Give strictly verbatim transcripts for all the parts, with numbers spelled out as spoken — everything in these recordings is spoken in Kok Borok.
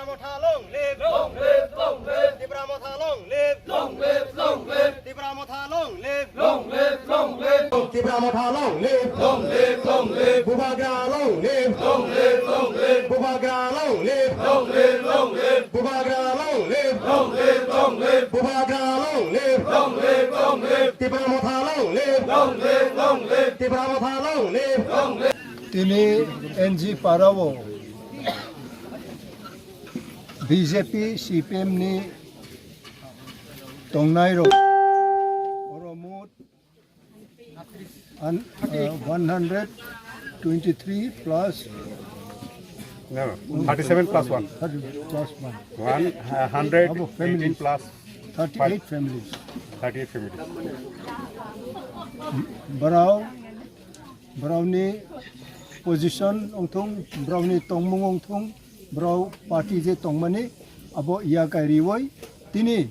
Motha long live! Long live, long live! Tipra Motha long live! Long live, long live! Tipra Motha long live! Long live, long live! Tipra Motha long live! Long live, long live! Bubagra long live! Long live, long live! Bubagra long live! Long live, long live! Bubagra long live! Long live, long live! Bubagra long live! Long live, long live! Tipra Motha long live! Long live, long live! Tipra Motha long live! Long live! Tini N G Parao B J P, C P M ni tongnai rok oro mot an, uh, one hundred twenty-three plus No, no, thirty-seven plus one. Thirty plus one. One, uh, hundred eighteen plus thirty-eight families. Thirty-eight families. Brao, brao ni position ongthung, brao ni tongmung ongthung, brao party je tongmani abo iya kairiwoi tini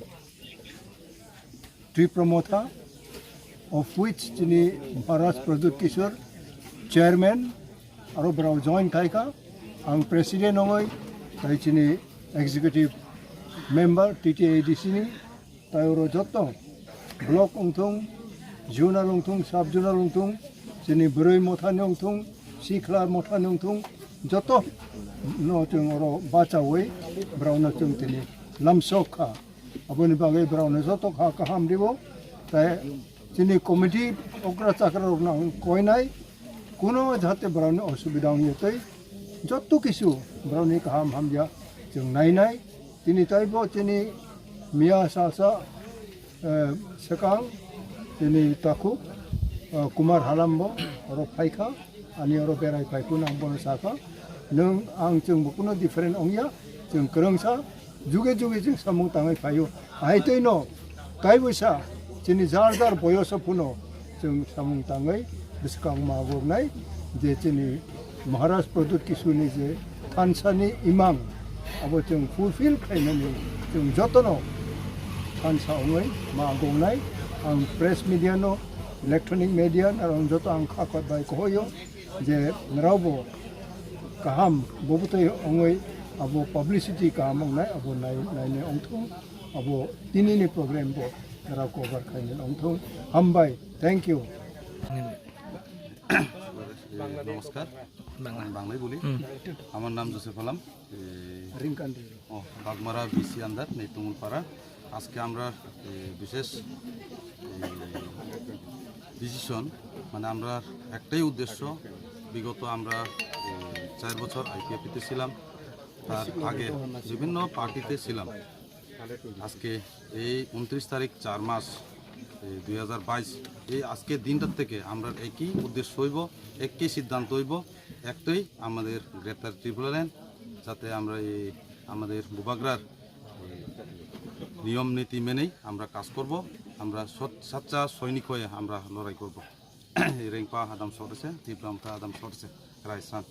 Tipra Motha, of which chini Maharaj Pradyut Kishore, chairman, aro brao join khaikha, ang president ongoi, tai chini executive member T T A D C ni, tai oro joto block ongthung, zonal ongthung, sub zonal ongthung, chini Bwrwi Motha ni ongthung, Sikla Motha ni ongthung, joto no chwng oro bachawi brao no chwng tini lamsok kha. Aboni bagwi brao no joto kha kaham ribo. Tai chini committee okra chakra rok no ang koinai, kuno jahate brao ni osubida ongya tei joto kisu brao ni kaham hamya chwng nainai. Tini taibo chini miya sasa, eh, swkang chini takhuk, eh, Kumar Halambo oro phaikha, ani oro berai phai phano ang bono sakha, nwng ang chwng bo kuno different ongya, chwng kwrwngsa, juge juge chwng samung tangwi phaio. Ahai tei no taibo sa chini jar jar boyoso phano chwng samung tangwi bwskang ma gornai je chini Maharaj Pradyut Kishore ni je thansa ni imang abo chwng fulfill khlainani chwng jotono thansa wngwi ma gornai. Ang press media no, electronic media no ang joto ang kha kot bai kohoyo je nrao bo kaham bubutwi wngwi abo publicity kaham wngnai abo nai, nainai wngthung. Abo tinini program bo nrao cover khainai wngthung. Hambai, thank you. নমস্কার। বাংলা। আমি বাংলায় বলি। হুম। আমার নাম জোসেফ আলম। এ, রিঙ্কান রে। ও, Bagmara BC under নেই তুমুলপাড়া। আজকে আমরা, এ, বিশেষ, এ, ডিসিশন, মানে, আমরা একটাই উদ্দেশ্য, বিগত আমরা, এ, চার বছর আইপিএফটিতে ছিলাম, তার আগে বিভিন্ন পার্টিতে ছিলাম। আজকে এই ঊনত্রিশ তারিখ চার মাস, এই দুই হাজার বাইশ, এই আজকের দিনটার থেকে আমরা একই উদ্দেশ্য হইব, একই সিদ্ধান্ত হইব, একটাই আমাদের গ্রেটার ত্রিপুরাল্যান্ড, যাতে আমরা এই আমাদের বুবাগ্রার নিয়ম নীতি মেনেই আমরা কাজ করব। আমরা সৎ, সাচ্চা সৈনিক হয়ে আমরা লড়াই করব। এই রেংপা আদাম সরেছে, তীব্রামতা আদাম সরেছে, রায়সান।